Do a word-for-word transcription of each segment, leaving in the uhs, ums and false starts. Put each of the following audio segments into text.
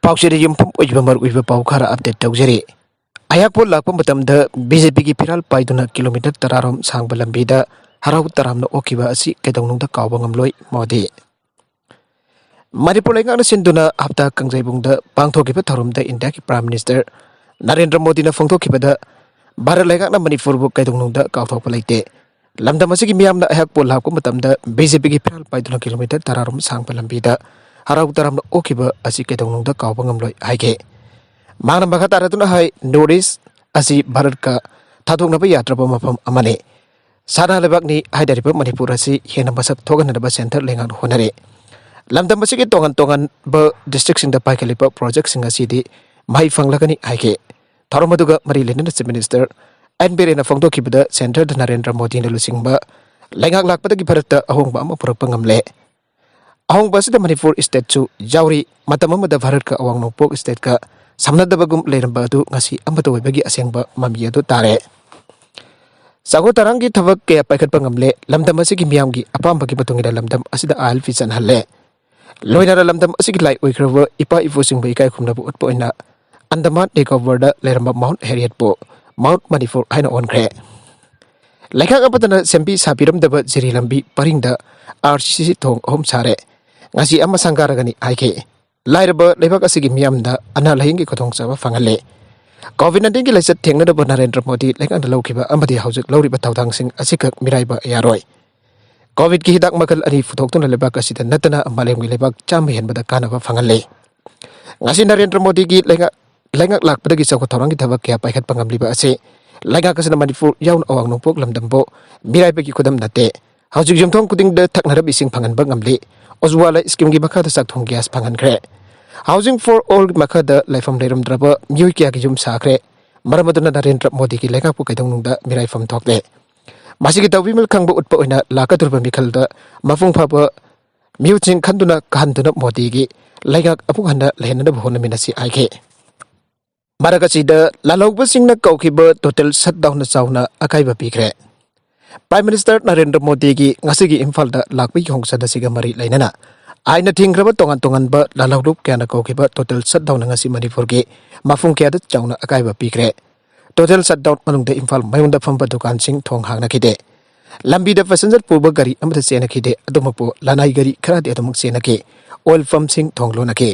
ꯄꯥꯎꯆꯦꯗ ꯌꯨꯝꯐꯝ ꯑꯣꯏꯕ ꯃꯔꯨꯑꯣꯏꯕ ꯄꯥꯎ ꯈꯔ ꯑꯞꯗꯦꯠ ꯇꯧꯖꯔꯤ꯫ ꯑꯩꯍꯥꯛꯄꯨ ꯂꯥꯛꯄ ꯃꯇꯝꯗ ꯕꯤ ꯖꯦ ꯄꯤꯒꯤ ꯐꯤꯔꯥꯜ ꯄꯥꯏꯗꯨꯅ ꯀꯤꯂꯣꯃꯤꯇꯔ ꯇꯔꯥꯔꯣꯝ ꯁꯥꯡꯕ ꯂꯝꯕꯤꯗ ꯍꯔꯥꯎ ꯇꯔꯥꯝꯅ ꯑꯣꯛꯈꯤꯕ ꯑꯁꯤ ꯀꯩꯗꯧꯅꯨꯡꯗ ꯀꯥꯎꯕ ꯉꯝꯂꯣꯏ ꯃꯣꯗꯤ꯫ ꯃꯅꯤꯄꯨꯔ ꯂꯩꯉꯥꯛꯅ ꯁꯤꯟꯗꯨꯅ ꯍꯞꯇꯥ ꯀꯥꯡꯖꯩꯕꯨꯡꯗ ꯄꯥꯡꯊꯣꯛꯈꯤꯕ ꯊꯧꯔꯝꯗ ꯏꯟꯗꯤꯌꯥꯒꯤ ꯄ꯭ꯔꯥꯏꯝ ꯃꯤꯅꯤꯁꯇꯔ ꯅꯔꯦꯟꯗ꯭ꯔ ꯃꯣꯗꯤꯅ ꯐꯣꯡꯗꯣꯛꯈꯤꯕꯗ, ꯚꯥꯔꯠ ꯂꯩꯉꯥꯛꯅ ꯃꯅꯤꯄꯨꯔꯕꯨ ꯀꯩꯗꯧꯅꯨꯡꯗ ꯀꯥꯎꯊꯣꯛꯄ ꯂꯩꯇꯦ꯫ ꯂꯝꯗꯝ ꯑꯁꯤꯒꯤ ꯃꯤꯌꯥꯝꯅ ꯑꯩꯍꯥꯛꯄꯨ ꯂꯥꯛꯄ ꯃꯇꯝꯗ ꯕꯤ ꯖꯦ ꯄꯤꯒꯤ ꯐꯤꯔꯥꯜ ꯄꯥꯏꯗꯨꯅ ꯀꯤꯂꯣꯃꯤꯇꯔ ꯇꯔꯥꯔꯣꯝ ꯁꯥꯡꯕ ꯂꯝꯕꯤꯗ ꯍꯔꯥꯎ ꯇꯔꯥꯝꯅ ꯑꯣꯛꯈꯤꯕ ꯑꯁꯤ ꯀꯩꯗꯧꯅꯨꯡꯗ ꯀꯥꯎꯕ ꯉꯝꯂꯣꯏ ꯍꯥꯏꯈꯤ꯫ ꯃꯍꯥꯛꯅ ꯃꯈꯥ ꯇꯥꯔꯗꯨꯅ ꯍꯥꯏ, ꯅꯣꯔꯠ ꯏꯁ ꯑꯁꯤ ꯚꯥꯔꯠꯀ ꯊꯥꯗꯣꯛꯅꯕ ꯌꯥꯗ꯭ꯔꯕ ꯃꯐꯝ ꯑꯃꯅꯤ꯫ ꯁꯅꯥ ꯂꯩꯕꯥꯛꯅꯤ ꯍꯥꯏꯅꯔꯤꯕ ꯃꯅꯤꯄꯨꯔ ꯑꯁꯤ ꯍꯦꯟꯅ ꯃꯁꯛ ꯊꯣꯛꯍꯟꯅꯕ ꯁꯦꯟꯇꯔ ꯂꯩꯉꯥꯛꯅ ꯍꯣꯠꯅꯔꯤ꯫ ꯂꯝꯗꯝ ꯑꯁꯤꯒꯤ ꯇꯣꯉꯥꯟ ꯇꯣꯉꯥꯟꯕ ꯗꯤꯁꯇ꯭ꯔꯤꯛꯁꯤꯡꯗ ꯄꯥꯏꯈꯠꯂꯤꯕ ꯄ꯭ꯔꯣꯖꯦꯛꯁꯤꯡ ꯑꯁꯤꯗꯤ ꯃꯍꯩ ꯐꯪꯂꯒꯅꯤ ꯍꯥꯏꯈꯤ꯫ ꯊꯧꯔꯝ ꯑꯗꯨꯒ ꯃꯔꯤ ꯂꯩꯅꯅ ꯆꯤꯐ ꯃꯤꯅꯤꯁꯇꯔ ꯑꯦꯟ ꯕꯤꯔꯦꯟꯅ ꯐꯣꯡꯗꯣꯛꯈꯤꯕꯗ, ꯁꯦꯟꯇꯔꯗ ꯅꯔꯦꯟꯗ꯭ꯔ ꯃꯣꯗꯤꯅ ꯂꯨꯆꯤꯡꯕ ꯂꯩꯉꯥꯛ ꯂꯥꯛꯄꯗꯒꯤ ꯚꯥꯔꯠꯇ ꯑꯍꯣꯡꯕ ꯑꯃ ꯄꯨꯔꯛꯄ ꯉꯝꯂꯦ꯫ ꯑꯍꯣꯡꯕ ꯑꯁꯤꯗ ꯃꯅꯤꯄꯨꯔ ꯁ꯭ꯇꯦꯠꯁꯨ ꯌꯥꯎꯔꯤ꯫ ꯃꯇꯝ ꯑꯃꯗ ꯚꯥꯔꯠꯀ ꯑꯋꯥꯡ ꯅꯣꯡꯄꯣꯛ ꯁ꯭ꯇꯦꯠꯀ ꯁꯝꯅꯗꯕꯒꯨꯝ ꯂꯩꯔꯝꯕ ꯑꯗꯨ ꯉꯁꯤ ꯑꯃꯠꯇ ꯑꯣꯏꯕꯒꯤ ꯑꯁꯦꯡꯕ ꯃꯃꯤ ꯑꯗꯨ ꯇꯥꯔꯦ꯫ ꯆꯥꯎꯈꯠ ꯊꯧꯔꯥꯡꯒꯤ ꯊꯕꯛ ꯀꯌꯥ ꯄꯥꯏꯈꯠꯄ ꯉꯝꯂꯦ꯫ ꯂꯝꯗꯝ ꯑꯁꯤꯒꯤ ꯃꯤꯌꯥꯝꯒꯤ ꯑꯄꯥꯝꯕꯒꯤ ꯃꯇꯨꯡ ꯏꯟꯅ ꯂꯝꯗꯝ ꯑꯁꯤꯗ ꯑꯥꯏ ꯑꯦꯜ ꯄꯤ ꯆꯠꯍꯜꯂꯦ꯫ ꯂꯣꯏꯅꯅ ꯂꯝꯗꯝ ꯑꯁꯤꯒꯤ ꯂꯥꯏ ꯑꯣꯏꯈ꯭ꯔꯕ ꯏꯄꯥ ꯏꯄꯨꯁꯤꯡꯕꯨ ꯏꯀꯥꯏ ꯈꯨꯝꯅꯕ ꯎꯠꯄ ꯑꯣꯏꯅ ꯑꯟꯗꯃꯥꯟ ꯅꯤꯀꯣꯕꯔꯗ ꯂꯩꯔꯝꯕ ꯃꯥꯎꯟꯠ ꯍꯦꯔꯤꯌꯠꯄꯨ ꯃꯥꯎꯟꯠ ꯃꯅꯤꯄꯨꯔ ꯍꯥꯏꯅ ꯑꯣꯟꯈ꯭ꯔꯦ꯫ ꯂꯩꯉꯥꯛ ꯑꯃꯠꯇꯅ ꯁꯦꯝꯕꯤ ꯁꯥꯕꯤꯔꯝꯗꯕ ꯖꯤꯔꯤ ꯂꯝꯕꯤ ꯄꯔꯤꯡꯗ ꯑꯥꯔ ꯁꯤ ꯁꯤ ꯊꯣꯡ ꯑꯍꯨꯝ ꯁꯥꯔꯦ꯫ ꯉꯁꯤ ꯑꯃ ꯁꯪꯒꯥꯔꯒꯅꯤ ꯍꯥꯏꯈꯤ꯫ ꯂꯥꯏꯔꯕ ꯂꯩꯕꯥꯛ ꯑꯁꯤꯒꯤ ꯃꯤꯌꯥꯝꯗ ꯑꯅꯥ ꯂꯥꯏꯌꯦꯡꯒꯤ ꯈꯨꯗꯣꯡꯆꯥꯕ ꯐꯪꯍꯜꯂꯦ꯫ ꯀꯣꯚꯤꯗ ꯅꯥꯏꯟꯇꯤꯟꯒꯤ ꯂꯥꯏꯆꯠ ꯊꯦꯡꯅꯅꯕ ꯅꯔꯦꯟꯗ꯭ꯔ ꯃꯣꯗꯤ ꯂꯩꯉꯥꯛꯅ ꯂꯧꯈꯤꯕ ꯑꯃꯗꯤ ꯍꯧꯖꯤꯛ ꯂꯧꯔꯤꯕ ꯊꯧꯗꯥꯡꯁꯤꯡ ꯑꯁꯤꯈꯛ ꯃꯤꯔꯥꯏꯕ ꯌꯥꯔꯣꯏ꯫ ꯀꯣꯚꯤꯗꯀꯤ ꯍꯤꯗꯥꯛ ꯃꯈꯜ ꯑꯅꯤ ꯄꯨꯊꯣꯛꯇꯨꯅ ꯂꯩꯕꯥꯛ ꯑꯁꯤꯗ ꯅꯠꯇꯅ ꯃꯥꯂꯦꯝꯒꯤ ꯂꯩꯕꯥꯛ ꯆꯥꯝꯃ ꯍꯦꯟꯕꯗ ꯀꯥꯟꯅꯕ ꯐꯪꯍꯜꯂꯦ꯫ ꯉꯁꯤ ꯅꯔꯦꯟꯗ꯭ꯔ ꯃꯣꯗꯤꯒꯤ ꯂꯩꯉꯥꯛ, ꯂꯩꯉꯥꯛ ꯂꯥꯛꯄꯗꯒꯤ ꯆꯥꯎꯈꯠ ꯊꯧꯔꯥꯡꯒꯤ ꯊꯕꯛ ꯀꯌꯥ ꯄꯥꯏꯈꯠꯄ ꯉꯝꯂꯤꯕ ꯑꯁꯤ ꯂꯩꯉꯥꯛ ꯑꯁꯤꯅ ꯃꯅꯤꯄꯨꯔ ꯌꯥꯎꯅ ꯑꯋꯥꯡ ꯅꯣꯡꯄꯣꯛ ꯂꯝꯗꯝꯕꯨ ꯃꯤꯔꯥꯏꯕꯒꯤ ꯈꯨꯗꯝ ꯅꯠꯇꯦ꯫ ꯍꯧꯖꯤꯛ ꯌꯨꯝꯊꯣꯡ ꯈꯨꯗꯤꯡꯗ ꯊꯛꯅꯔꯕ ꯏꯁꯤꯡ ꯐꯪꯍꯟꯕ ꯉꯝꯂꯤ꯫ ꯎꯖꯋꯥꯂꯥ ꯁ꯭ꯀꯤꯝꯒꯤ ꯃꯈꯥꯗ ꯆꯥꯛꯊꯣꯡ ꯒ꯭ꯌꯥꯁ ꯐꯪꯍꯟꯈ꯭ꯔꯦ꯫ ꯍꯥꯎꯁꯤꯡ ꯐꯣꯔ ꯑꯣꯜꯒꯤ ꯃꯈꯥꯗ ꯂꯩꯐꯝ ꯂꯩꯔꯝꯗ꯭ꯔꯕ ꯃꯤꯑꯣꯏ ꯀꯌꯥꯒꯤ ꯌꯨꯝ ꯁꯥꯈ꯭ꯔꯦ꯫ ꯃꯔꯝ ꯑꯗꯨꯅ ꯅꯔꯦꯟꯗ꯭ꯔ ꯃꯣꯗꯤꯒꯤ ꯂꯩꯉꯥꯛꯄꯨ ꯀꯩꯗꯧꯅꯨꯡꯗ ꯃꯤꯔꯥꯏꯐꯝ ꯊꯣꯛꯂꯦ꯫ ꯃꯁꯤꯒꯤ ꯇꯧꯕꯤꯃꯜ ꯈꯪꯕ ꯎꯠꯄ ꯑꯣꯏꯅ ꯂꯥꯛꯀꯗꯧꯔꯤꯕ ꯃꯤꯈꯜꯗ ꯃꯄꯨꯡ ꯐꯥꯕ ꯃꯤꯍꯨꯠꯁꯤꯡ ꯈꯟꯗꯨꯅ ꯀꯥꯍꯟꯗꯨꯅ ꯃꯣꯗꯤꯒꯤ ꯂꯩꯉꯥꯛ ꯑꯃꯨꯛ ꯍꯟꯅ ꯂꯩꯍꯟꯅꯕ ꯍꯣꯠꯅꯃꯤꯟꯅꯁꯤ ꯍꯥꯏꯈꯤ꯫ ꯃꯔꯛ ꯑꯁꯤꯗ ꯂꯥꯜꯍꯧꯕꯁꯤꯡꯅ ꯀꯧꯈꯤꯕ ꯇꯣꯇꯦꯜ ꯁꯠꯗꯥꯎꯟꯅ ꯆꯥꯎꯅ ꯑꯀꯥꯏꯕ ꯄꯤꯈ꯭ꯔꯦ꯫ ꯄ꯭ꯔꯥꯏꯝ ꯃꯤꯅꯤꯁꯇꯔ ꯅꯔꯦꯟꯗ꯭ꯔ ꯃꯣꯗꯤꯒꯤ ꯉꯁꯤꯒꯤ ꯏꯝꯐꯥꯜꯗ ꯂꯥꯛꯄꯒꯤ ꯈꯣꯡꯆꯠ ꯑꯁꯤꯒ ꯃꯔꯤ ꯂꯩꯅꯅ ꯑꯥꯏꯟꯅ ꯊꯤꯡꯈ꯭ꯔꯕ ꯇꯣꯉꯥꯟ ꯇꯣꯉꯥꯟꯕ ꯂꯥꯜꯍꯧꯂꯨꯞ ꯀꯌꯥꯅ ꯀꯧꯈꯤꯕ total shutdownꯅ ꯉꯁꯤ ꯃꯅꯤꯄꯨꯔꯒꯤ ꯃꯐꯝ ꯀꯌꯥꯗ ꯆꯥꯎꯅ ꯑꯀꯥꯏꯕ ꯄꯤꯈ꯭ꯔꯦ꯫ Total shutdown ꯃꯅꯨꯡꯗ ꯏꯝꯐꯥꯜ ꯃꯌꯣꯟꯗ ꯐꯝꯕ ꯗꯨꯀꯥꯟꯁꯤꯡ ꯊꯣꯡ ꯍꯥꯡꯅꯈꯤꯗꯦ꯫ ꯂꯝꯕꯤꯗ passenger ꯄꯨꯕ ꯒꯥꯔꯤ ꯑꯃꯠꯇ ꯆꯦꯟꯅꯈꯤꯗꯦ꯫ ꯑꯗꯨꯃꯛꯄꯨ ꯂꯅꯥꯏ ꯒꯥꯔꯤ ꯈꯔꯗꯤ ꯑꯗꯨꯃꯛ ꯆꯦꯟꯅꯈꯤ꯫ Oil pumpꯁꯤꯡ ꯊꯣꯡ ꯂꯣꯟꯅꯈꯤ꯫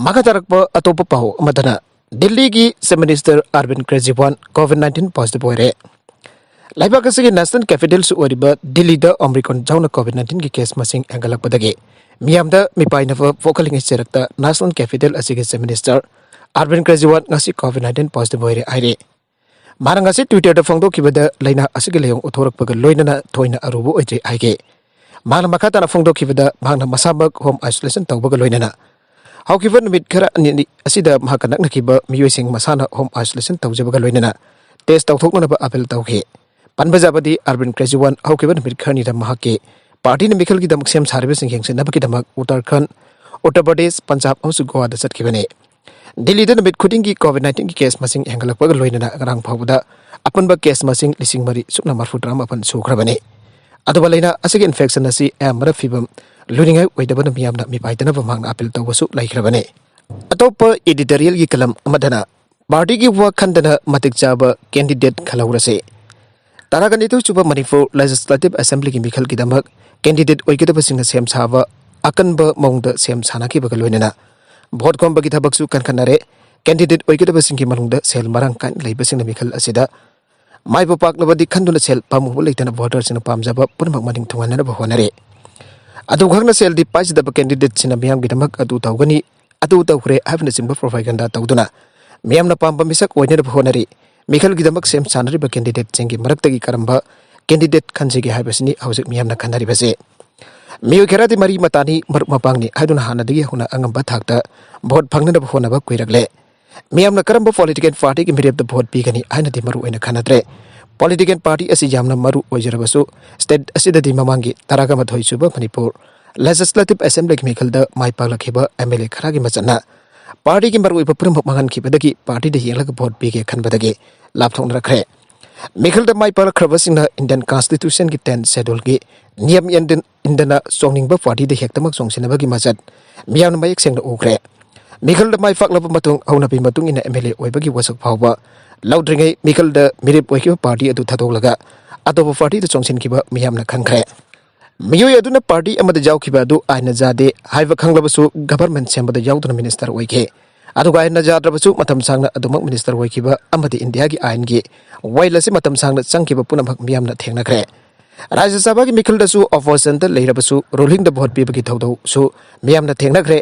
ꯃꯈꯥ ꯇꯥꯔꯛꯄ ꯑꯇꯣꯞꯄ ꯄꯥꯎ ꯑꯃꯗꯅ, ꯗꯤꯜꯂꯤꯒꯤ Chief Minister Arvind Kejriwal COVID nineteen positive ꯑꯣꯏꯔꯦ꯫ ꯂꯩꯕꯥꯛ ꯑꯁꯤꯒꯤ national capitalꯁꯨ ꯑꯣꯏꯔꯤꯕ ꯗꯤꯜꯂꯤꯗ Omicron ꯌꯥꯎꯅ COVID nineteenꯒꯤ case ꯃꯁꯤꯡ ꯍꯦꯟꯒꯠꯂꯛꯄꯗꯒꯤ ꯃꯤꯌꯥꯝꯗ ꯃꯤꯄꯥꯏꯅꯕ ꯄꯣꯛꯍꯜꯂꯤꯉꯩ ꯆꯩꯔꯛꯇ national capital ꯑꯁꯤꯒꯤ Chief Minister Arvind Kejriwal ꯉꯁꯤ COVID nineteen positive ꯑꯣꯏꯔꯦ ꯍꯥꯏꯔꯦ꯫ ꯃꯍꯥꯛꯅ ꯉꯁꯤ Twitterꯗ ꯐꯣꯡꯗꯣꯛꯈꯤꯕꯗ, ꯂꯥꯏꯅꯥ ꯑꯁꯤꯒꯤ ꯂꯥꯏꯑꯣꯡ ꯎꯠꯊꯣꯔꯛꯄꯒ ꯂꯣꯏꯅꯅ ꯊꯣꯏꯅ ꯑꯔꯨꯕ ꯑꯣꯏꯗ꯭ꯔꯤ ꯍꯥꯏꯈꯤ꯫ ꯃꯍꯥꯛꯅ ꯃꯈꯥ ꯇꯥꯅ ꯐꯣꯡꯗꯣꯛꯈꯤꯕꯗ, ꯃꯍꯥꯛꯅ ꯃꯁꯥꯃꯛ home isolation ꯇꯧꯕꯒ ꯂꯣꯏꯅꯅ ꯍꯧꯈꯤꯕ ꯅꯨꯃꯤꯠ ꯈꯔ ꯑꯅꯤ ꯑꯁꯤꯗ ꯃꯍꯥꯛꯀ ꯅꯛꯅꯈꯤꯕ ꯃꯤꯑꯣꯏꯁꯤꯡ ꯃꯁꯥꯅ home isolation ꯇꯧꯖꯕꯒ ꯂꯣꯏꯅꯅ test ꯇꯧꯊꯣꯛꯅꯅꯕ appeal ꯇꯧꯈꯤ꯫ ꯄꯟꯕ ꯌꯥꯕꯗꯤ, Arvind Kejriwal ꯍꯧꯈꯤꯕ ꯅꯨꯃꯤꯠ ꯈꯔꯅꯤꯗ ꯃꯍꯥꯛꯀꯤ partyꯅ ꯃꯤꯈꯜꯒꯤꯗꯃꯛ ꯁꯦꯝ ꯁꯥꯔꯤꯕꯁꯤꯡ ꯌꯦꯡꯁꯤꯟꯅꯕꯒꯤꯗꯃꯛ ꯎꯠꯇꯔꯈꯟꯗ, ꯎꯠꯇꯔ ꯄ꯭ꯔꯗꯦꯁ, ꯄꯟꯖꯥꯕ ꯑꯃꯁꯨꯡ ꯒꯣꯋꯥꯗ ꯆꯠꯈꯤꯕꯅꯤ꯫ ꯗꯤꯜꯂꯤꯗ ꯅꯨꯃꯤꯠ ꯈꯨꯗꯤꯡꯒꯤ COVID nineteenꯒꯤ case ꯃꯁꯤꯡ ꯍꯦꯟꯒꯠꯂꯛꯄꯒ ꯂꯣꯏꯅꯅ ꯉꯔꯥꯡ ꯐꯥꯎꯕꯗ ꯑꯄꯨꯟꯕ case ꯃꯁꯤꯡ ꯂꯤꯁꯤꯡ ꯃꯔꯤ ꯁꯨꯞꯅ ꯃꯔꯤꯐꯨ ꯇꯔꯥꯃꯥꯄꯟ ꯁꯨꯈ꯭ꯔꯕꯅꯤ꯫ ꯑꯗꯨꯒ ꯂꯥꯏꯅꯥ ꯑꯁꯤꯒꯤ infection ꯑꯁꯤ ꯑꯌꯥꯝꯕꯅ ꯐꯤꯕꯝ ꯂꯨꯅꯤꯡꯉꯥꯏ ꯑꯣꯏꯗꯕꯅ ꯃꯤꯌꯥꯝꯅ ꯃꯤꯄꯥꯏꯗꯅꯕ ꯃꯍꯥꯛꯅ appeal ꯇꯧꯕꯁꯨ ꯂꯩꯈ꯭ꯔꯕꯅꯤ꯫ ꯑꯇꯣꯞꯄ editorialꯒꯤ column ꯑꯃꯗꯅ, partyꯒꯤ ꯋꯥ ꯈꯟꯗꯅ ꯃꯇꯤꯛ ꯆꯥꯕ candidate ꯈꯜꯍꯧꯔꯁꯤ꯫ ꯇꯔꯥꯒ ꯅꯤꯊꯣꯏ ꯁꯨꯕ ꯃꯅꯤꯄꯨꯔ Legislative Assemblyꯒꯤ ꯃꯤꯈꯜꯒꯤꯗꯃꯛ candidate ꯑꯣꯏꯒꯗꯕꯁꯤꯡꯅ ꯁꯦꯝ ꯁꯥꯕ ꯑꯀꯟꯕ ꯃꯑꯣꯡꯗ ꯁꯦꯝ ꯁꯥꯅꯈꯤꯕꯒ ꯂꯣꯏꯅꯅ vote ꯈꯣꯝꯕꯒꯤ ꯊꯕꯛꯁꯨ ꯀꯟꯈꯠꯅꯔꯦ꯫ Candidate ꯑꯣꯏꯒꯗꯕꯁꯤꯡꯒꯤ ꯃꯅꯨꯡꯗ ꯁꯦꯜ ꯃꯔꯥꯡ ꯀꯥꯏꯅ ꯂꯩꯕꯁꯤꯡꯅ ꯃꯤꯈꯜ ꯑꯁꯤꯗ ꯃꯥꯏꯕ ꯄꯥꯛꯂꯕꯗꯤ ꯈꯟꯗꯨꯅ ꯁꯦꯜ ꯄꯥꯝꯃꯨꯕ ꯂꯩꯇꯅ voterꯁꯤꯡꯅ ꯄꯥꯝꯖꯕ ꯄꯨꯝꯅꯃꯛ ꯃꯅꯤꯡ ꯊꯨꯡꯍꯟꯅꯅꯕ ꯍꯣꯠꯅꯔꯤ꯫ ꯑꯗꯨꯈꯛꯅ ꯁꯦꯜꯗꯤ ꯄꯥꯏꯖꯗꯕ candidateꯁꯤꯡꯅ ꯃꯤꯌꯥꯝꯒꯤꯗꯃꯛ ꯑꯗꯨ ꯇꯧꯒꯅꯤ, ꯑꯗꯨ ꯇꯧꯈ꯭ꯔꯦ ꯍꯥꯏꯕꯅꯆꯤꯡꯕ propaganda ꯇꯧꯗꯨꯅ ꯃꯤꯌꯥꯝꯅ ꯄꯥꯝꯕ ꯃꯤꯁꯛ ꯑꯣꯏꯅꯅꯕ ꯍꯣꯠꯅꯔꯤ꯫ ꯃꯤꯈꯜꯒꯤꯗꯃꯛ ꯁꯦꯝ ꯁꯥꯅꯔꯤꯕ candidateꯁꯤꯡꯒꯤ ꯃꯔꯛꯇꯒꯤ ꯀꯔꯝꯕ candidate ꯈꯟꯁꯤꯒꯦ ꯍꯥꯏꯕꯁꯤꯅꯤ ꯍꯧꯖꯤꯛ ꯃꯤꯌꯥꯝꯅ ꯈꯟꯅꯔꯤꯕꯁꯤ꯫ ꯃꯤꯑꯣꯏ ꯈꯔꯗꯤ ꯃꯔꯤ ꯃꯇꯥꯅꯤ, ꯃꯔꯨꯞ ꯃꯄꯥꯡꯅꯤ ꯍꯥꯏꯗꯨꯅ ꯍꯥꯟꯅꯗꯒꯤ ꯍꯧꯅ ꯑꯉꯝꯕ ꯊꯥꯛꯇ vote ꯐꯪꯅꯅꯕ ꯍꯣꯠꯅꯕ ꯀꯨꯏꯔꯛꯂꯦ꯫ ꯃꯤꯌꯥꯝꯅ ꯀꯔꯝꯕ political partyꯒꯤ ꯃꯤꯔꯦꯞꯇ vote ꯄꯤꯒꯅꯤ ꯍꯥꯏꯅꯗꯤ ꯃꯔꯨ ꯑꯣꯏꯅ ꯈꯟꯅꯗ꯭ꯔꯦ꯫ Political party ꯑꯁꯤ ꯌꯥꯝꯅ ꯃꯔꯨ ꯑꯣꯏꯖꯔꯕꯁꯨ, state ꯑꯁꯤꯗꯗꯤ ꯃꯃꯥꯡꯒꯤ ꯇꯔꯥꯒ ꯃꯥꯊꯣꯏ ꯁꯨꯕ ꯃꯅꯤꯄꯨꯔ Legislative Assemblyꯒꯤ ꯃꯤꯈꯜꯗ ꯃꯥꯏ ꯄꯥꯛꯂꯛꯈꯤꯕ MLA ꯈꯔꯒꯤ ꯃꯆꯠꯅ partyꯒꯤ ꯃꯔꯨꯑꯣꯏꯕ ꯄꯨꯝꯅꯃꯛ ꯃꯥꯡꯍꯟꯈꯤꯕꯗꯒꯤ partyꯗ ꯌꯦꯡꯂꯒ vote ꯄꯤꯒꯦ ꯈꯟꯕꯗꯒꯤ ꯂꯥꯞꯊꯣꯛꯅꯔꯛꯈ꯭ꯔꯦ꯫ ꯃꯤꯈꯜꯗ ꯃꯥꯏ ꯄꯥꯛꯂꯛꯈ꯭ꯔꯕꯁꯤꯡꯅ Indian Constitution ꯒꯤ tenth Schedule ꯒꯤ ꯅꯤꯌꯝ ꯏꯟꯗꯟ-, ꯏꯟꯗꯅ ꯆꯣꯡꯅꯤꯡꯕ party ꯗ ꯍꯦꯛꯇꯃꯛ ꯆꯣꯡꯁꯤꯟꯅꯕꯒꯤ ꯃꯆꯠ ꯃꯤꯌꯥꯝꯅ ꯃꯌꯦꯛ ꯁꯦꯡꯅ ꯎꯈ꯭ꯔꯦ꯫ ꯃꯤꯈꯜꯗ ꯃꯥꯏ ꯄꯥꯛꯂꯕ ꯃꯇꯨꯡ, ꯍꯧꯅꯕꯤ ꯃꯇꯨꯡ ꯏꯟꯅ M L A ꯑꯣꯏꯕꯒꯤ ꯋꯥꯁꯛ ꯐꯥꯎꯕ ꯂꯧꯗ꯭ꯔꯤꯉꯩ ꯃꯤꯈꯜꯗ ꯃꯤꯔꯦꯞ ꯑꯣꯏꯈꯤꯕ party ꯑꯗꯨ ꯊꯥꯗꯣꯛꯂꯒ ꯑꯇꯣꯞꯄ party ꯗ ꯆꯣꯡꯁꯤꯟꯈꯤꯕ ꯃꯤꯌꯥꯝꯅ ꯈꯪꯈ꯭ꯔꯦ꯫ ꯃꯤꯑꯣꯏ ꯑꯗꯨꯅ party ꯑꯃꯗ ꯌꯥꯎꯈꯤꯕ ꯑꯗꯨ ꯑꯥꯏꯟꯅ ꯌꯥꯗꯦ ꯍꯥꯏꯕ ꯈꯪꯂꯕꯁꯨ government ꯁꯦꯝꯕꯗ ꯌꯥꯎꯗꯨꯅ minister ꯑꯣꯏꯈꯤ꯫ ꯑꯗꯨꯒ ꯑꯥꯏꯟꯅ ꯌꯥꯗ꯭ꯔꯕꯁꯨ ꯃꯇꯝ ꯁꯥꯡꯅ ꯑꯗꯨꯃꯛ minister ꯑꯣꯏꯈꯤꯕ ꯑꯃꯗꯤ ꯏꯟꯗꯤꯌꯥꯒꯤ ꯑꯥꯏꯟꯒꯤ ꯋꯥꯌꯦꯜ ꯑꯁꯤ ꯃꯇꯝ ꯁꯥꯡꯅ ꯆꯪꯈꯤꯕ ꯄꯨꯝꯅꯃꯛ ꯃꯤꯌꯥꯝꯅ ꯊꯦꯡꯅꯈ꯭ꯔꯦ꯫ ꯔꯥꯖ꯭ꯌ ꯁꯚꯥꯒꯤ ꯃꯤꯈꯜꯗꯁꯨ opposition ꯗ ꯂꯩꯔꯕꯁꯨ ruling ꯗ vote ꯄꯤꯕꯒꯤ ꯊꯧꯗꯧꯁꯨ ꯃꯤꯌꯥꯝꯅ ꯊꯦꯡꯅꯈ꯭ꯔꯦ꯫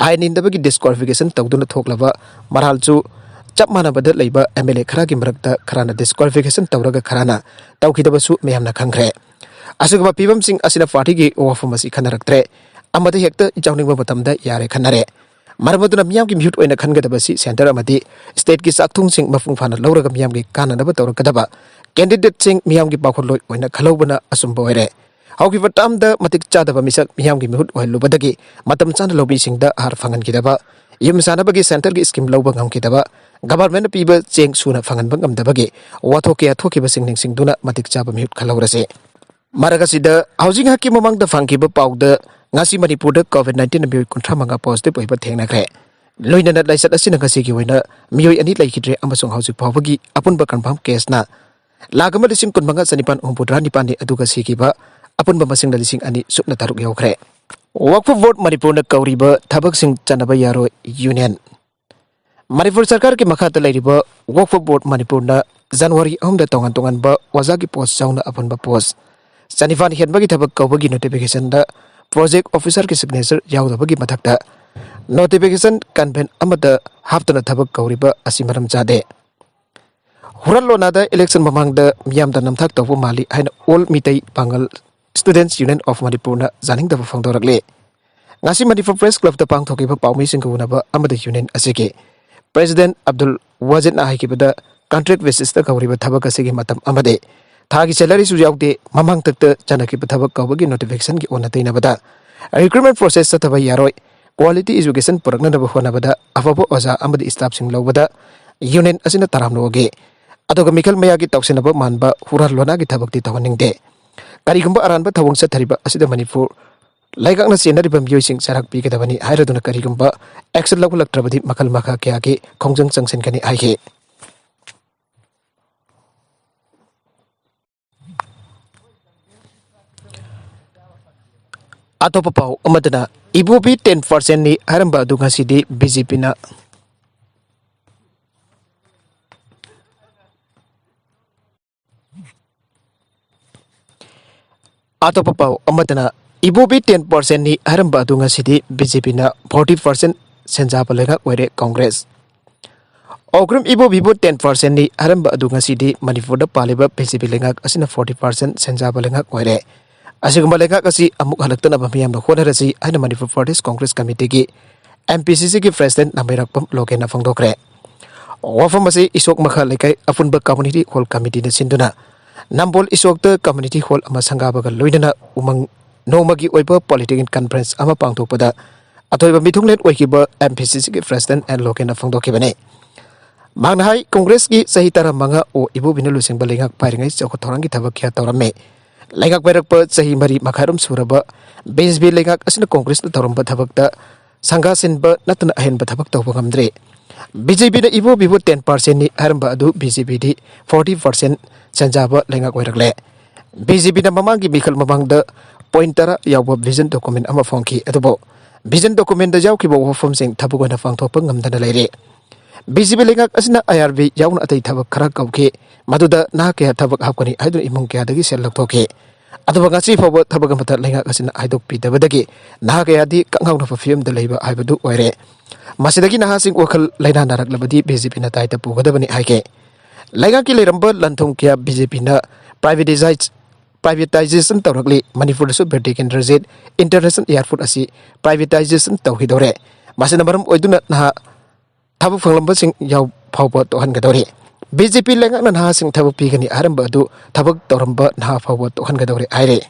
ꯑꯥꯏꯟ ꯏꯟꯗꯕꯒꯤ disqualification ꯇꯧꯗꯨꯅ ꯊꯣꯛꯂꯕ ꯃꯔꯥꯜꯁꯨ ꯆꯞ ꯃꯥꯟꯅꯕꯗ ꯂꯩꯕ M L A ꯈꯔꯒꯤ ꯃꯔꯛꯇ ꯈꯔꯅ disqualification ꯇꯧꯔꯒ ꯈꯔꯅ ꯇꯧꯈꯤꯗꯕꯁꯨ ꯃꯤꯌꯥꯝꯅ ꯈꯪꯈ꯭ꯔꯦ꯫ ꯑꯁꯤꯒꯨꯝꯕ ꯐꯤꯕꯝꯁꯤꯡ ꯑꯁꯤꯅ party ꯒꯤ ꯋꯥꯐꯝ ꯑꯁꯤ ꯈꯟꯅꯔꯛꯇ꯭ꯔꯦ꯫ ꯑꯃꯗ ꯍꯦꯛꯇ ꯌꯥꯎꯅꯤꯡꯕ ꯃꯇꯝꯗ ꯌꯥꯔꯦ ꯈꯟꯅꯔꯦ꯫ ꯃꯔꯝ ꯑꯗꯨꯅ ꯃꯤꯌꯥꯝꯒꯤ ꯃꯤꯍꯨꯠ ꯑꯣꯏꯅ ꯈꯟꯒꯗꯕꯁꯤ centre ꯑꯃꯗꯤ state ꯀꯤ ꯆꯥꯛꯊꯨꯡꯁꯤꯡ ꯃꯄꯨꯡ ꯐꯥꯅ ꯂꯧꯔꯒ ꯃꯤꯌꯥꯝꯒꯤ ꯀꯥꯟꯅꯅꯕ ꯇꯧꯔꯛꯀꯗꯕ candidate ꯁꯤꯡ ꯃꯤꯌꯥꯝꯒꯤ ꯄꯥꯈꯣꯜꯂꯣꯏ ꯑꯣꯏꯅ ꯈꯜꯍꯧꯕꯅ ꯑꯆꯨꯝꯕ ꯑꯣꯏꯔꯦ꯫ ꯍꯧꯈꯤꯕ term ꯗ ꯃꯇꯤꯛ ꯆꯥꯗꯕ ꯃꯤꯁꯛ ꯃꯤꯌꯥꯝꯒꯤ ꯃꯤꯍꯨꯠ ꯑꯣꯏꯍꯜꯂꯨꯕꯗꯒꯤ ꯃꯇꯝ ꯆꯥꯅ ꯂꯧꯃꯤꯁꯤꯡꯗ ꯑꯍꯥꯔ ꯐꯪꯍꯟꯈꯤꯗꯕ, ꯌꯨꯝ ꯁꯥꯅꯕꯒꯤ centre ꯒꯤ scheme ꯂꯧꯕ ꯉꯝꯈꯤꯗꯕ, government ꯅ ꯄꯤꯕ ꯆꯦꯡ ꯁꯨꯅ ꯐꯪꯍꯟꯕ ꯉꯝꯗꯕꯒꯤ ꯋꯥꯊꯣꯛ ꯀꯌꯥ ꯊꯣꯛꯈꯤꯕꯁꯤꯡ ꯅꯤꯡꯁꯤꯡꯗꯨꯅ ꯃꯇꯤꯛ ꯆꯥꯕ ꯃꯤꯍꯨꯠ ꯈꯜꯍꯧꯔꯁꯤ꯫ ꯃꯔꯛ ꯑꯁꯤꯗ ꯍꯧꯖꯤꯛ ꯉꯥꯏꯍꯥꯛꯀꯤ ꯃꯃꯥꯡꯗ ꯐꯪꯈꯤꯕ ꯄꯥꯎꯗ ꯉꯁꯤ ꯃꯅꯤꯄꯨꯔꯗ COVID nineteen ꯅ ꯃꯤꯑꯣꯏ ꯀꯨꯟꯊ꯭ꯔꯥ ꯃꯉꯥ positive ꯑꯣꯏꯕ ꯊꯦꯡꯅꯈ꯭ꯔꯦ꯫ ꯂꯣꯏꯅꯅ ꯂꯥꯏꯆꯠ ꯑꯁꯤꯅ ꯉꯁꯤꯒꯤ ꯑꯣꯏꯅ ꯃꯤꯑꯣꯏ ꯑꯅꯤ ꯂꯩꯈꯤꯗ꯭ꯔꯦ ꯑꯃꯁꯨꯡ ꯍꯧꯖꯤꯛ ꯐꯥꯎꯕꯒꯤ ꯑꯄꯨꯟꯕ confirm case ꯅ ꯂꯥꯈ ꯑꯃ ꯂꯤꯁꯤꯡ ꯀꯨꯟꯃꯉꯥ ꯆꯅꯤꯄꯥꯟ ꯍꯨꯝꯐꯨꯇꯔꯥ ꯅꯤꯄꯥꯟꯅꯤ, ꯑꯗꯨꯒ ꯁꯤꯈꯤꯕ ꯑꯄꯨꯟꯕ ꯃꯁꯤꯡꯅ ꯂꯤꯁꯤꯡ ꯑꯅꯤ ꯁꯨꯞꯅ ꯇꯔꯨꯛ ꯌꯧꯈ꯭ꯔꯦ꯫ Waqf Board ꯃꯅꯤꯄꯨꯔꯅ ꯀꯧꯔꯤꯕ ꯊꯕꯛꯁꯤꯡ ꯆꯠꯅꯕ ꯌꯥꯔꯣꯏ ꯌꯨꯅꯤꯌꯟ꯫ ꯃꯅꯤꯄꯨꯔ ꯁꯔꯀꯥꯔꯒꯤ ꯃꯈꯥꯗ ꯂꯩꯔꯤꯕ Waqf Board ꯃꯅꯤꯄꯨꯔꯅ ꯖꯅꯋꯥꯔꯤ ꯑꯍꯨꯝꯗ ꯇꯣꯉꯥꯟ ꯇꯣꯉꯥꯟꯕ ꯑꯣꯖꯥꯒꯤ post ꯌꯥꯎꯅ ꯑꯄꯨꯟꯕ post ꯆꯅꯤꯄꯥꯟ ꯍꯦꯟꯕꯒꯤ ꯊꯕꯛ ꯀꯧꯕꯒꯤ notification ꯗ project officer ꯒꯤ signature ꯌꯥꯎꯗꯕꯒꯤ ꯃꯊꯛꯇ notification convent ꯑꯃꯗ ꯍꯥꯞꯇꯨꯅ ꯊꯕꯛ ꯀꯧꯔꯤꯕ ꯑꯁꯤ ꯃꯔꯝ ꯆꯥꯗꯦ꯫ ꯍꯨꯔꯥꯟ ꯂꯣꯟꯅꯗ election ꯃꯃꯥꯡꯗ ꯃꯤꯌꯥꯝꯗ ꯅꯝꯊꯥꯛ ꯇꯧꯕ ꯃꯥꯜꯂꯤ ꯍꯥꯏꯅ All Meitei Pangal Students Union of ꯃꯅꯤꯄꯨꯔꯅ ꯌꯥꯅꯤꯡꯗꯕ ꯐꯣꯡꯗꯣꯔꯛꯂꯤ꯫ ꯉꯁꯤ ꯃꯅꯤꯄꯨꯔ Press Club ꯇ ꯄꯥꯡꯊꯣꯛꯈꯤꯕ ꯄꯥꯎꯃꯤꯁꯤꯡꯒ ꯎꯅꯕ ꯑꯃꯗ ꯌꯨꯅꯤꯌꯟ ꯑꯁꯤꯒꯤ president ꯑꯕꯗꯨꯜ ꯋꯥꯖꯤꯗꯅ ꯍꯥꯏꯈꯤꯕꯗ, contract basis ꯇ ꯀꯧꯔꯤꯕ ꯊꯕꯛ ꯑꯁꯤꯒꯤ ꯃꯇꯝ ꯑꯃꯗꯤ ꯊꯥꯒꯤ salary ꯁꯨ ꯌꯥꯎꯗꯦ꯫ ꯃꯃꯥꯡ ꯊꯛꯇ ꯆꯠꯅꯈꯤꯕ ꯊꯕꯛ ꯀꯧꯕꯒꯤ notification ꯒꯤ ꯑꯣꯟꯅ ꯇꯩꯅꯕꯗ recruitment process ꯆꯠꯊꯕ ꯌꯥꯔꯣꯏ꯫ Quality education ꯄꯨꯔꯛꯅꯅꯕ ꯍꯣꯠꯅꯕꯗ ꯑꯐꯕ ꯑꯣꯖꯥ ꯑꯃꯗꯤ staff ꯁꯤꯡ ꯂꯧꯕꯗ ꯌꯨꯅꯤꯌꯟ ꯑꯁꯤꯅ ꯇꯔꯥꯝꯅ ꯑꯣꯛꯏ꯫ ꯑꯗꯨꯒ ꯃꯤꯈꯜ ꯃꯌꯥꯒꯤ ꯇꯧꯁꯤꯟꯅꯕ ꯃꯥꯟꯕ ꯍꯨꯔꯥꯟ ꯂꯣꯟꯅꯥꯒꯤ ꯊꯕꯛꯇꯤ ꯇꯧꯍꯟꯅꯤꯡꯗꯦ꯫ ꯀꯔꯤꯒꯨꯝꯕ ꯑꯔꯥꯟꯕ ꯊꯧꯑꯣꯡ ꯆꯠꯊꯔꯤꯕ ꯑꯁꯤꯗ ꯃꯅꯤꯄꯨꯔ ꯂꯩꯉꯥꯛꯅ ꯆꯦꯟꯅꯔꯤꯕ ꯃꯤꯑꯣꯏꯁꯤꯡ ꯆꯩꯔꯥꯛ ꯄꯤꯒꯗꯕꯅꯤ ꯍꯥꯏꯔꯗꯨꯅ ꯀꯔꯤꯒꯨꯝꯕ action ꯂꯧꯈꯠꯂꯛꯇ꯭ꯔꯕꯗꯤ ꯃꯈꯜ ꯃꯈꯥ ꯀꯌꯥꯒꯤ ꯈꯣꯡꯖꯪ ꯆꯪꯁꯤꯟꯒꯅꯤ ꯍꯥꯏꯈꯤ꯫ ꯑꯇꯣꯞꯄ ꯄꯥꯎ ꯑꯃꯗꯅ ꯏꯕꯣꯕꯤ ten percent ꯅꯤ ꯍꯥꯏꯔꯝꯕ ꯑꯗꯨ ꯉꯁꯤꯗꯤ B J P ꯅ ꯑꯇꯣꯞꯄ ꯄꯥꯎ ꯑꯃꯗꯅ ꯏꯕꯣꯕꯤ ten percent ꯅꯤ ꯍꯥꯏꯔꯝꯕ ꯑꯗꯨ ꯉꯁꯤꯗꯤ B J P ꯅ forty percent ꯁꯦꯟꯖꯥꯕ ꯂꯩꯉꯥꯛ ꯑꯣꯏꯔꯦ ꯀꯪꯒ꯭ꯔꯦꯁ꯫ ꯑꯣꯒ꯭ꯔꯝ ꯏꯕꯣꯕꯤꯕꯨ ten percent ꯅꯤ ꯍꯥꯏꯔꯝꯕ ꯑꯗꯨ ꯉꯁꯤꯗꯤ ꯃꯅꯤꯄꯨꯔꯗ ꯄꯥꯜꯂꯤꯕ B J P ꯂꯩꯉꯥꯛ ꯑꯁꯤꯅ forty percent ꯁꯦꯟꯖꯥꯕ ꯂꯩꯉꯥꯛ ꯑꯣꯏꯔꯦ꯫ ꯑꯁꯤꯒꯨꯝꯕ ꯂꯩꯉꯥꯛ ꯑꯁꯤ ꯑꯃꯨꯛ ꯍꯜꯂꯛꯇꯅꯕ ꯃꯤꯌꯥꯝꯅ ꯍꯣꯠꯅꯔꯁꯤ ꯍꯥꯏꯅ Manipur Pradesh Congress ꯀꯃꯤꯇꯤꯒꯤ M P C C ꯒꯤ president ꯅꯥꯃꯩꯔꯥꯛꯄꯝ ꯂꯣꯀꯦꯟꯅ ꯐꯣꯡꯗꯣꯛꯈ꯭ꯔꯦ꯫ ꯋꯥꯐꯝ ꯑꯁꯤ ꯏꯁꯣꯛ ꯃꯈꯥ ꯂꯩꯀꯥꯏ ꯑꯄꯨꯟꯕ community hall committee ꯅ ꯁꯤꯟꯗꯨꯅ ꯅꯝꯕꯣꯜ ꯏꯁꯣꯛꯇ community hall ꯑꯃ ꯁꯪꯒꯥꯕꯒ ꯂꯣꯏꯅꯅ ꯎꯃꯪ ꯅꯣꯡꯃꯒꯤ ꯑꯣꯏꯕ political conference ꯑꯃ ꯄꯥꯡꯊꯣꯛꯄꯗ ꯑꯊꯣꯏꯕ ꯃꯤꯊꯨꯡꯂꯦꯟ ꯑꯣꯏꯈꯤꯕ M P C C ꯒꯤ president ꯑꯦꯟ ꯂꯣꯀꯦꯟꯅ ꯐꯣꯡꯗꯣꯛꯈꯤꯕꯅꯤ꯫ ꯃꯍꯥꯛꯅ ꯍꯥꯏ, ꯀꯪꯒ꯭ꯔꯦꯁꯀꯤ ꯆꯍꯤ ꯇꯔꯥꯃꯉꯥ ꯑꯣ ꯏꯕꯣꯕꯤꯅ ꯂꯨꯆꯤꯡꯕ ꯂꯩꯉꯥꯛ ꯄꯥꯏꯔꯤꯉꯩ ꯆꯥꯎꯈꯠ ꯊꯧꯔꯥꯡꯒꯤ ꯊꯕꯛ ꯀꯌꯥ ꯇꯧꯔꯝꯃꯤ꯫ ꯂꯩꯉꯥꯛ ꯄꯥꯏꯔꯛꯄ ꯆꯍꯤ ꯃꯔꯤ ꯃꯈꯥꯏꯔꯣꯝ ꯁꯨꯔꯕ B J P ꯂꯩꯉꯥꯛ ꯑꯁꯤꯅ ꯀꯪꯒ꯭ꯔꯦꯁꯅ ꯇꯧꯔꯝꯕ ꯊꯕꯛꯇ ꯁꯪꯒꯥ ꯁꯤꯟꯕ ꯅꯠꯇꯅ ꯑꯍꯦꯟꯕ ꯊꯕꯛ ꯇꯧꯕ ꯉꯝꯗ꯭ꯔꯤ꯫ B J P ꯅ ꯏꯕꯣꯕꯤꯕꯨ ten percent ꯅꯤ ꯍꯥꯏꯔꯝꯕ ꯑꯗꯨ B J P ꯗꯤ forty percent ꯁꯦꯟꯖꯥꯕ ꯂꯩꯉꯥꯛ ꯑꯣꯏꯔꯛꯂꯦ꯫ B J P ꯅ ꯃꯃꯥꯡꯒꯤ ꯃꯤꯈꯜ ꯃꯃꯥꯡꯗ point ꯇꯔꯥ ꯌꯥꯎꯕ vision document ꯑꯃ ꯐꯣꯡꯈꯤ, ꯑꯗꯨꯕꯨ vision document ꯇ ꯌꯥꯎꯈꯤꯕ ꯋꯥꯐꯝꯁꯤꯡ ꯊꯕꯛ ꯑꯣꯏꯅ ꯄꯥꯡꯊꯣꯛꯄ ꯉꯝꯗꯅ ꯂꯩꯔꯦ꯫ B J P ꯂꯩꯉꯥꯛ ꯑꯁꯤꯅ I R B ꯌꯥꯎꯅ ꯑꯇꯩ ꯊꯕꯛ ꯈꯔ ꯀꯧꯈꯤ, ꯃꯗꯨꯗ ꯅꯍꯥ ꯀꯌꯥ ꯊꯕꯛ ꯍꯥꯞꯀꯅꯤ ꯍꯥꯏꯗꯨꯅ ꯏꯃꯨꯡ ꯀꯌꯥꯗꯒꯤ ꯁꯦꯜ ꯂꯧꯊꯣꯛꯈꯤ꯫ ꯑꯗꯨꯕꯨ ꯉꯁꯤ ꯐꯥꯎꯕ ꯊꯕꯛ ꯑꯃꯠꯇ ꯂꯩꯉꯥꯛ ꯑꯁꯤꯅ ꯍꯥꯏꯗꯣꯛꯄꯤꯗꯕꯗꯒꯤ ꯅꯍꯥ ꯀꯌꯥꯗꯤ ꯀꯛꯉꯥꯎꯅꯕ ꯐꯤꯕꯝꯗ ꯂꯩꯕ ꯍꯥꯏꯕꯗꯨ ꯑꯣꯏꯔꯦ꯫ ꯃꯁꯤꯗꯒꯤ ꯅꯍꯥꯁꯤꯡ ꯋꯥꯈꯜ ꯂꯩꯅꯥ ꯅꯥꯔꯛꯂꯕꯗꯤ B J P ꯅ ꯇꯥꯏꯇ ꯄꯨꯒꯗꯕꯅꯤ ꯍꯥꯏꯈꯤ꯫ ꯂꯩꯉꯥꯛꯀꯤ ꯂꯩꯔꯝꯕ ꯂꯟ ꯊꯨꯝ ꯀꯌꯥ B J P ꯅ privatization ꯇꯧꯔꯛꯂꯤ꯫ ꯃꯅꯤꯄꯨꯔꯗꯁꯨ ꯕꯤꯔ ꯇꯤꯀꯦꯟꯗ꯭ꯔꯖꯤꯠ International Airport ꯑꯁꯤ privatization ꯇꯧꯈꯤꯗꯧꯔꯦ꯫ ꯃꯁꯤꯅ ꯃꯔꯝ ꯑꯣꯏꯗꯨꯅ ꯅꯍꯥ ꯊꯕꯛ ꯐꯪꯂꯝꯕꯁꯤꯡ ꯌꯥꯎ ꯐꯥꯎꯕ ꯇꯣꯛꯍꯟꯒꯗꯧꯔꯤ꯫ B J P ꯂꯩꯉꯥꯛꯅ ꯅꯍꯥꯁꯤꯡ ꯊꯕꯛ ꯄꯤꯒꯅꯤ ꯍꯥꯏꯔꯝꯕ ꯑꯗꯨ ꯊꯕꯛ ꯇꯧꯔꯝꯕ ꯅꯍꯥ ꯐꯥꯎꯕ ꯇꯣꯛꯍꯟꯒꯗꯧꯔꯦ ꯍꯥꯏꯔꯦ꯫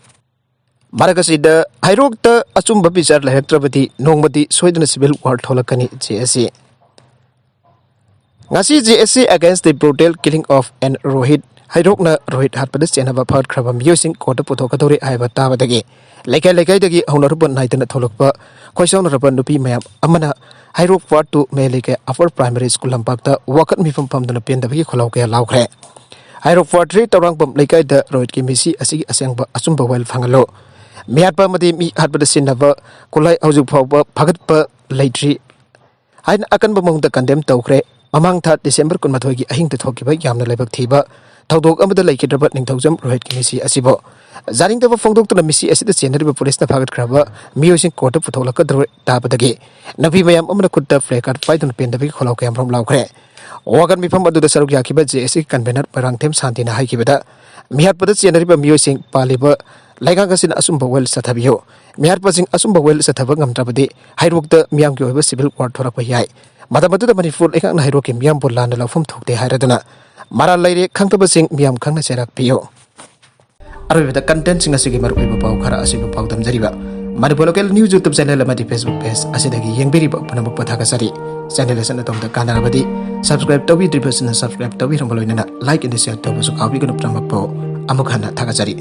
ꯃꯔꯛ ꯑꯁꯤꯗ ꯍꯩꯔꯣꯛꯇ ꯑꯆꯨꯝꯕ ꯕꯤꯆꯥꯔ ꯂꯩꯔꯛꯇ꯭ꯔꯕꯗꯤ ꯅꯣꯡꯃꯗꯤ ꯁꯣꯏꯗꯅ civil war ꯊꯣꯛꯂꯛꯀꯅꯤ, J A C꯫ ꯉꯁꯤ J S C against the brutal killing of an Rohit, ꯍꯩꯔꯣꯛꯅ Rohit ꯍꯥꯠꯄꯗ ꯆꯦꯟꯅꯕ ꯐꯥꯒꯠꯈ꯭ꯔꯕ ꯃꯤꯑꯣꯏꯁꯤꯡ ꯀꯣꯔꯠꯇ ꯄꯨꯊꯣꯛꯀꯗꯧꯔꯦ ꯍꯥꯏꯕ ꯇꯥꯕꯗꯒꯤ ꯂꯩꯀꯥꯏ ꯂꯩꯀꯥꯏꯗꯒꯤ ꯍꯧꯅꯔꯨꯕ ꯅꯥꯏꯗꯅ ꯊꯣꯛꯂꯛꯄ ꯈꯣꯏꯁꯥꯎꯅꯔꯕ ꯅꯨꯄꯤ ꯃꯌꯥꯝ ꯑꯃꯅ ꯍꯩꯔꯣꯛ Ward two ꯃꯌꯥꯏ ꯂꯩꯀꯥꯏ Upper Primary School ꯂꯝꯄꯥꯛꯇ ꯋꯥꯀꯠ ꯃꯤꯐꯝ ꯐꯝꯗꯨꯅ ꯄꯦꯟꯗꯕꯒꯤ ꯈꯣꯜꯂꯥꯎ ꯀꯌꯥ ꯂꯥꯎꯈ꯭ꯔꯦ꯫ ꯍꯩꯔꯣꯛ Ward three ꯇꯧꯔꯥꯡꯕꯝ ꯂꯩꯀꯥꯏꯗ ꯔꯣꯍꯤꯠꯀꯤ ꯃꯤꯁꯤ ꯑꯁꯤꯒꯤ ꯑꯁꯦꯡꯕ ꯑꯆꯨꯝꯕ ꯋꯥꯌꯦꯜ ꯐꯪꯍꯜꯂꯨ꯫ ꯃꯤꯍꯥꯠꯄ ꯑꯃꯗꯤ ꯃꯤ ꯍꯥꯠꯄꯗ ꯁꯤꯖꯤꯟꯅꯕ ꯈꯨꯠꯂꯥꯏ ꯍꯧꯖꯤꯛ ꯐꯥꯎꯕ ꯐꯥꯒꯠꯄ ꯂꯩꯇ꯭ꯔꯤ ꯍꯥꯏꯅ ꯑꯀꯟꯕ ꯃꯑꯣꯡꯗ condemn ꯇꯧꯈ꯭ꯔꯦ꯫ ꯃꯃꯥꯡ ꯊꯥ December ꯀꯨꯟꯃꯥꯊꯣꯏꯒꯤ ꯑꯍꯤꯡꯗ ꯊꯣꯛꯈꯤꯕ ꯌꯥꯝꯅ ꯂꯥꯏꯕꯛ ꯊꯤꯕ ꯊꯧꯗꯣꯛ ꯑꯃꯗ ꯂꯩꯈꯤꯗ꯭ꯔꯕ ꯅꯤꯡꯊꯧꯖꯝ ꯔꯣꯍꯤꯠꯀꯤ ꯃꯤꯁꯤ ꯑꯁꯤꯕꯨ ꯌꯥꯅꯤꯡꯗꯕ ꯐꯣꯡꯗꯣꯛꯇꯨꯅ ꯃꯤꯁꯤ ꯑꯁꯤꯗ ꯆꯦꯟꯅꯔꯤꯕ ꯄꯨꯂꯤꯁꯅ ꯐꯥꯒꯠꯈ꯭ꯔꯕ ꯃꯤꯑꯣꯏꯁꯤꯡ ꯀꯣꯔꯠꯇ ꯄꯨꯊꯣꯛꯂꯛꯀꯗꯧꯔꯦ ꯇꯥꯕꯗꯒꯤ ꯅꯨꯄꯤ ꯃꯌꯥꯝ ꯑꯃꯅ ꯈꯨꯠꯇ placard ꯄꯥꯏꯗꯨꯅ ꯄꯦꯟꯗꯕꯒꯤ ꯈꯣꯜꯂꯥꯎ ꯀꯌꯥꯃꯔꯨꯝ ꯂꯥꯎꯈ꯭ꯔꯦ꯫ ꯋꯥꯀꯠ ꯃꯤꯐꯝ ꯑꯗꯨꯗ ꯁꯔꯨꯛ ꯌꯥꯈꯤꯕ J S C convener Moirangthem ꯁꯥꯟꯇꯤꯅ ꯍꯥꯏꯈꯤꯕꯗ, ꯃꯤꯍꯥꯠꯄꯗ ꯆꯦꯟꯅꯔꯤꯕ ꯃꯤꯑꯣꯏꯁꯤꯡ ꯄꯥꯜꯂꯤꯕ ꯂꯩꯉꯥꯛ ꯑꯁꯤꯅ ꯑꯆꯨꯝꯕ ꯋꯥꯌꯦꯜ ꯆꯠꯊꯕꯤꯌꯨ꯫ ꯃꯤꯍꯥꯠꯄꯁꯤꯡ ꯑꯆꯨꯝꯕ ꯋꯥꯌꯦꯜ ꯆꯠꯊꯕ ꯉꯝꯗ꯭ꯔꯕꯗꯤ ꯍꯩꯔꯣꯛꯇ ꯃꯤꯌꯥꯝꯒꯤ ꯑꯣꯏꯕ civil war ꯊꯣꯔꯛꯄ ꯌꯥꯏ꯫ ꯃꯇꯝ ꯑꯗꯨꯗ ꯃꯅꯤꯄꯨꯔ ꯂꯩꯉꯥꯛꯅ ꯍꯩꯔꯣꯛꯀꯤ ꯃꯤꯌꯥꯝꯕꯨ ꯂꯥꯟꯅ ꯂꯧꯐꯝ ꯊꯣꯛꯇꯦ ꯍꯥꯏꯔꯗꯨꯅ ꯃꯔꯥꯜ ꯂꯩꯔꯦ ꯈꯪꯗꯕꯁꯤꯡ ꯃꯤꯌꯥꯝ ꯈꯪꯅ ꯆꯩꯔꯥꯛ ꯄꯤꯌꯨ꯫ ꯑꯔꯣꯏꯕꯗ contentꯁꯤꯡ ꯑꯁꯤꯒꯤ ꯃꯔꯨꯑꯣꯏꯕ ꯄꯥꯎ ꯈꯔ ꯑꯁꯤꯕꯨ ꯄꯥꯎꯗꯝꯖꯔꯤꯕ Manipur Local News YouTube channel ꯑꯃꯗꯤ Facebook page ꯑꯁꯤꯗꯒꯤ ꯌꯦꯡꯕꯤꯔꯤꯕ ꯄꯨꯝꯅꯃꯛꯄꯨ ꯊꯥꯒꯠꯆꯔꯤ꯫ Channel ꯑꯁꯤꯅ ꯑꯗꯣꯝꯗ ꯀꯥꯟꯅꯔꯕꯗꯤ subscribe ꯇꯧꯕꯤꯗ꯭ꯔꯤꯕꯁꯤꯡꯅ subscribe ꯇꯧꯕꯤꯔꯝꯕ ꯂꯣꯏꯅꯅ like and share ꯇꯧꯕꯁꯨ ꯀꯥꯎꯕꯤꯒꯅꯨ꯫ ꯄꯨꯝꯅꯃꯛꯄꯨ ꯑꯃꯨꯛ ꯍꯟꯅ ꯊꯥꯒꯠꯆꯔꯤ꯫